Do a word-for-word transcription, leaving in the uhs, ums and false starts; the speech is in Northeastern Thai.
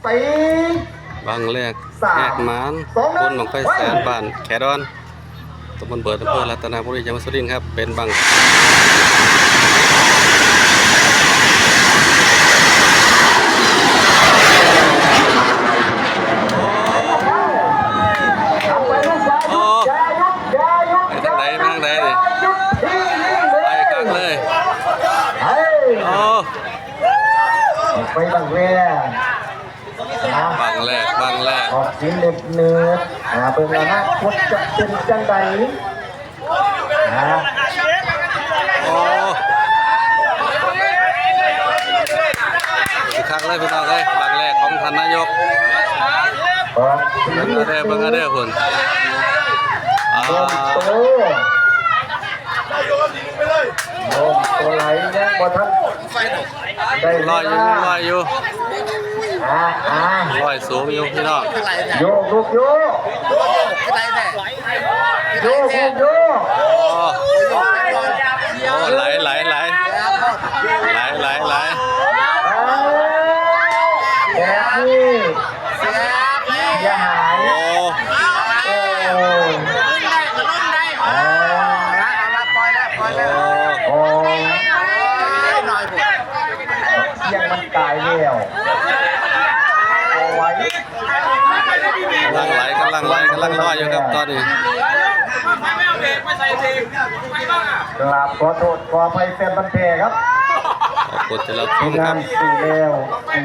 ตี บั้งแรก สาม แหกหมาน สอง บุญบั้งไฟแสน บ้านแขดอน ตำบลเบิด อำเภอรัตนบุรี จังหวัดสุรินทร์ครับ เป็นบั้ง โอ้ อย่าหยุด อย่าหยุด ไปทางไหน ไปทางไหนนี่ อย่าหยุดที่นี่เลย ไปคักเลย เฮ้ย โอ้ ไปบั้งแรก บั้งแรก บั้งแรก ออกเสียงเนิบๆ อ่า เบิ่งอนาคตจะเป็นจังใด อ่า โอ้ คึกคักเลยพี่น้องเอ้ย บั้งแรกของท่านนายก ออกเสียง เบิ่งเอาเด้อ เบิ่งเอาเด้อ เนิบๆ พุ่น อ่า โดนโต โดนโตไหลยังบ่ทัน ได้เวลา ลอยอยู่ ลอยอยู่ อ่า อ่า ลอยสูงอยู่พี่น้อง โยกลูกโยก โยกลูกโยก โอ้ โอ้ ไหล ไหล ไหล ไหล ไหล ไหล อ่า แบบนี้ เสียหาย โอ้ โอ้ อ่า โอ้ เสียงมันตายแล้ว เอาไว้ กำลังไหล กำลังไหล กำลังลอยอยู่ครับตอนนี้ กราบขอโทษขออภัยแฟนพันธุ์แท้ครับ ขอบคุณที่รับชมครับ งานสี่แล้ว